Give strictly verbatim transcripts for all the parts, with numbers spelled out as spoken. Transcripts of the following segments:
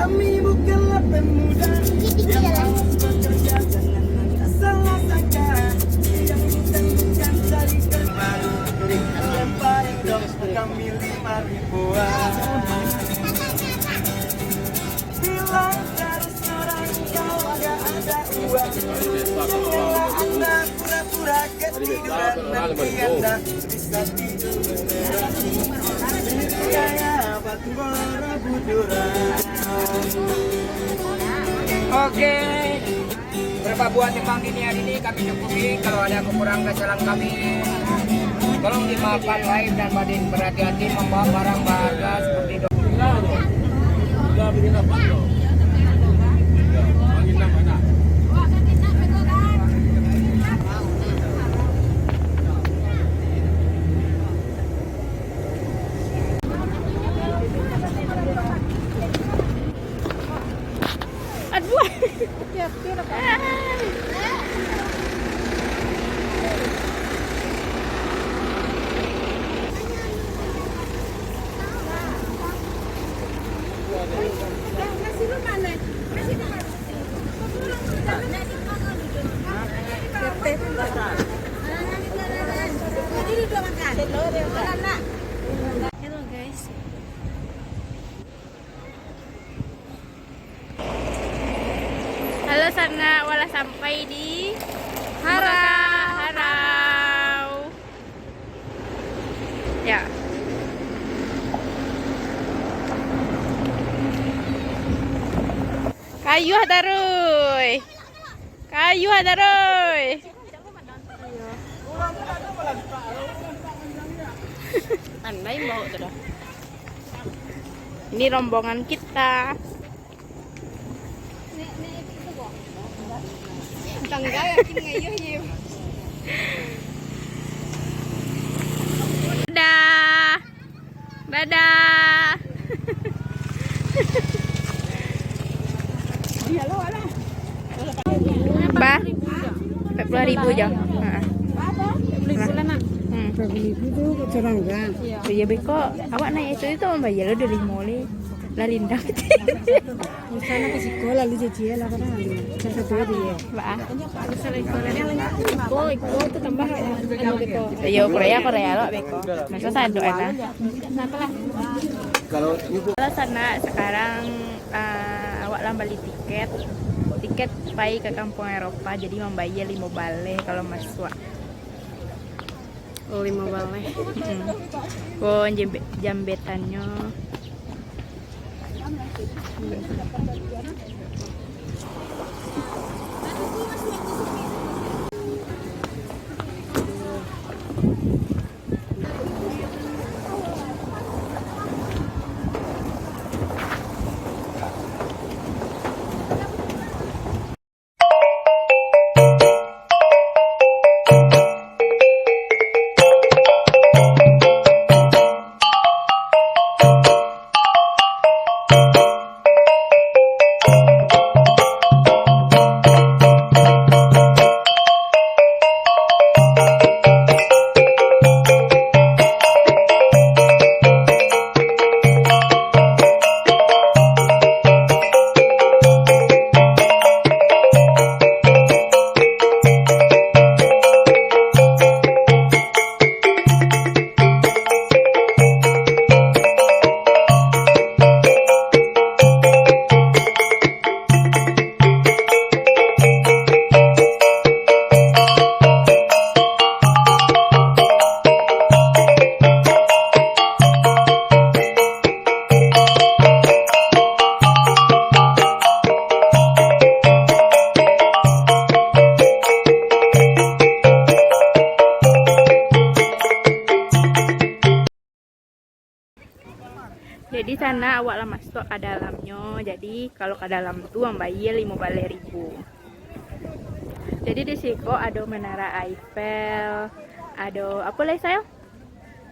Kami bukanlah pemuda yang malas bekerja, jangan anda salah sangka. Yang bukan-bukan cari kerja, lempari dong kami lima ribuan. Bilang terus terang kalau nggak ada uang, janganlah anda pura-pura ketiduran, nanti anda bisa tidur beneran. Kayak batu Borobuduran. Oke, berapa buah tembang ini hari ini kami cukupi. Kalau ada kekurangan kesalahan kami, tolong dimaafkan lahir dan batin. Berhati-hati membawa barang berharga seperti itu. Aduh. Hello guys. Halo sanak, walah sampai di Harau. Harau. Ya. Kayuah taruih. Kayuah taruih. Pandai bawa tu dah. Ini rombongan kita. Tangga yakin ngayuh ye. Dadah. Dadah. Bah, empat puluh ribu je. Ha. Empat puluh ribu lah, Nak. Hmm. Empat puluh ribu tu kacurang kan? Iya, beko. Awak naik itu, itu mambayar lo dua limo le. Lah lindah. Di sana ke siko, lalu cician lah, kadang lalu. Satu-satu aja, ya. Ba. Iko, iko tu tambah, anu, beko. Iyo, Korea, Korea lo, beko. Masa satu, ana. Kenapa lah? Kalau sanak, sekarang, ah, awak lah bali tiket. Tiket pai ka Kampuang Eropa, jadi mambayar limo baleh kalau masuak. Oh, limo baleh. Mm-mm. Ko jambe-, jambetannyo. Jadi, sanak, awak lah masuak ka dalamnyo. Jadi, kalau ka dalam tu, mambayia limo baleh ribu. Jadi di siko ado Menara Eiffel, ado apo lai, Sel?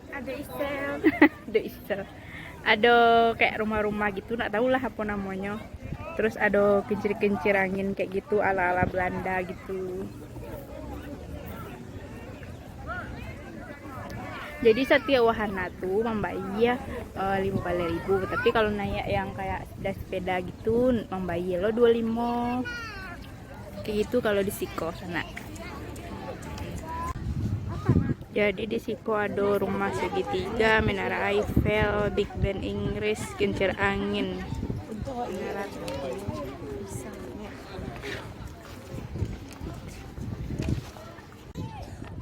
Ado Isel. Ado Isel. Ado kayak rumah-rumah gitu, ndak tahu lah apo namonyo. Terus ado kincir-kincir angin kayak gitu, ala-ala Belanda gitu. Jadi satiok wahana tu mambayia, eh, limo baleh ribu. Tapi kalau naiak yang kayak sepeda-sepeda gitu, mambayia lo duo limo. Kayak gitu kalau di siko sanak. Jadi di siko ado rumah segitiga, Menara Eiffel, Big Ben Inggris, kincir angin.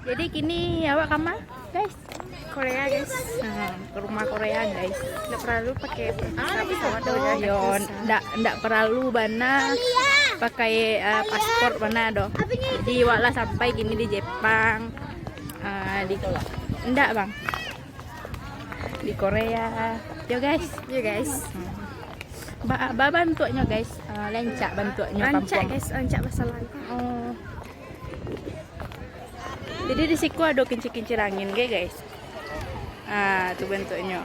Jadi kini awak kama, guys? Korea, guys. Nah, ke rumah Korea, guys. Ndak perlu pakai pesawat doh, yo, ndak, ndak perlu bana pakai, eh, paspor bana doh. Jadi awak lah sampai kini di Jepang. Eh, di, ndak, Bang. Di Korea. Yo, guys. Yo, guys. Ba, ba bantuaknyo, guys. Eh, rancak bantuaknyo. Rancak kampuang, guys, rancak masalah. Oh. Jadi di siko ado kincir-kincir angin ge, guys. Ah, tu bantuaknyo.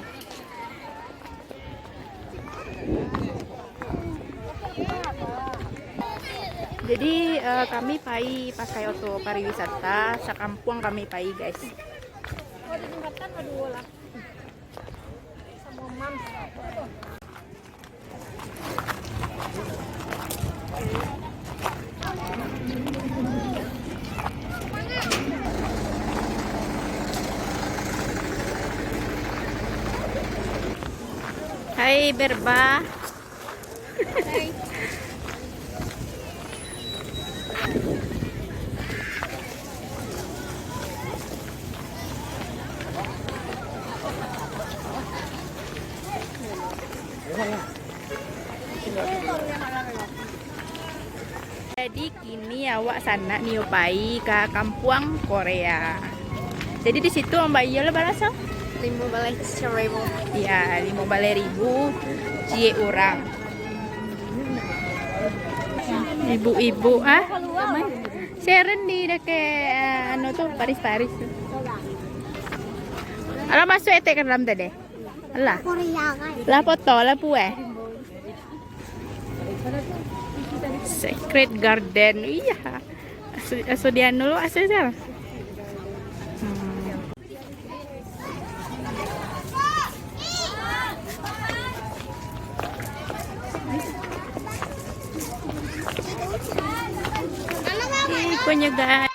Jadi, eh, kami pai pakai oto pariwisata, sakampuang kami pai, guys. Hai, Berba. Jadi kini awak sanak nio pai ka kampuang Korea. Jadi di situ mambayia lo bara, Sel? Limo baleh ribu. Iya, limo baleh ribu ciek urang. Ibu-ibu, ah? Sharon di dakek, ah, anu tu, Paris-Paris tu. Alah, masuk etek ka dalam tadi? Alah. Lah foto, lah puas. Secret Garden. Iya. Aso, aso di anu lo, aso siapa? Hmm. Iko nyo, guys.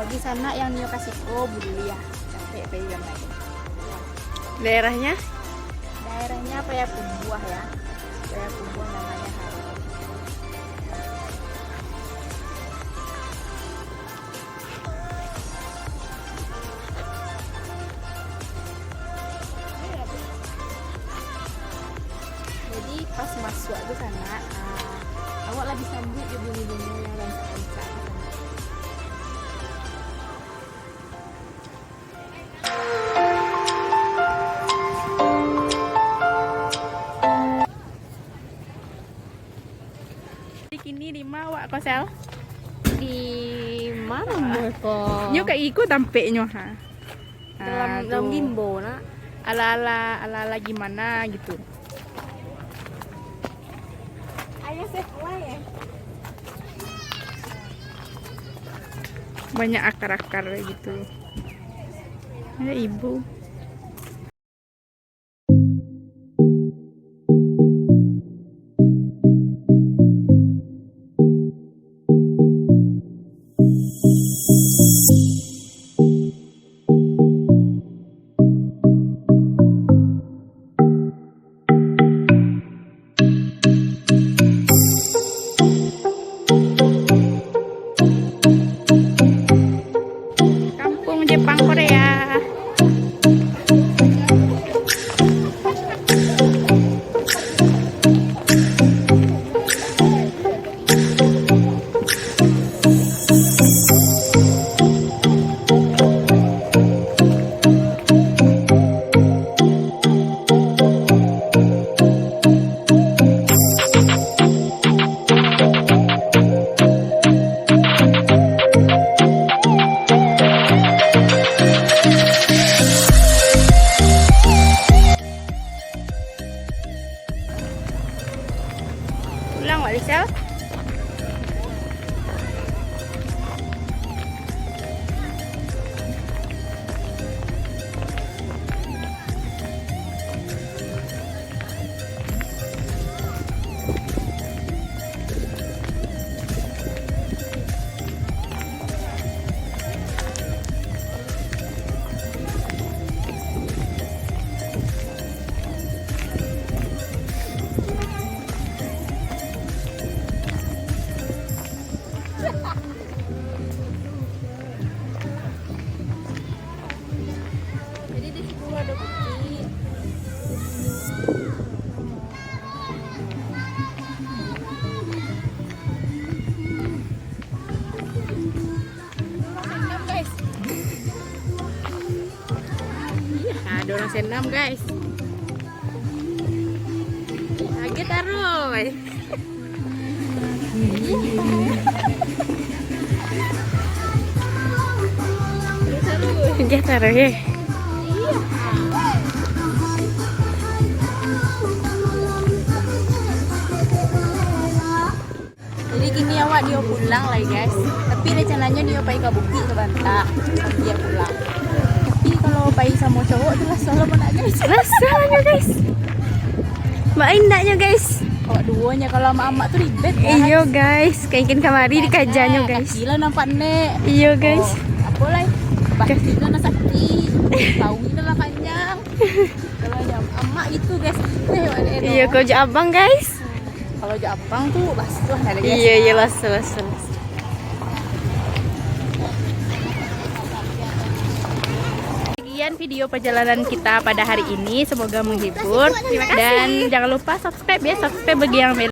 Bagi sanak yang nio ka siko, buliah. Capek pai yang lain. Daerahnya? Daerahnya Payakumbuah, ya. Payakumbuah namanya. Jadi pas masuak tu sanak, ah, awak lah disambuik jo bunyi-bunyi yang rancak-rancak tu sanak. Jadi kini di ma awak ko, Sel? Di ma rumah ko? Nyo ka iko tampeknyo, ha. Dalam, ah, dalam tu. Gimbo, nak. Ala-ala, ala-ala gimana gitu. Ayo, Sel, mulai, eh. Banyak akar-akar gitu. Ada ibu. Siap? Jadi di situ ada bukit. Nah, ada orang senam, guys. Lagi taruh. Dia taruh, ya. Jadi kini awak dio pulang lai, guys. Tapi rencananyo dio pai ka bukik sabanta, sambil pulang. Tapi kalau pai samo cowok tu lah salah nak, guys. Lah salah nyo, guys. Main ndaknyo, guys. Awak duonyo, kalau amak-amak tu ribet, guys. Iyo, guys. Kain-kain kamari dikajanyo, guys. Kaki lah nampak nek. Iyo, guys. Oh, apo lai? Kaki lah nak sakit. Tawi lah panjang. Kalau amak gitu, guys. Ribet awak dek. Iyo, kalau jo abang, guys. Kalau jo abang tu basuah nak, guys. Iyo, iyo, basuah, basuah, basuah. Sekian video perjalanan kita pada hari ini. Semoga menghibur. Terima kasih. Dan jangan lupa subscribe ya, subscribe bagi yang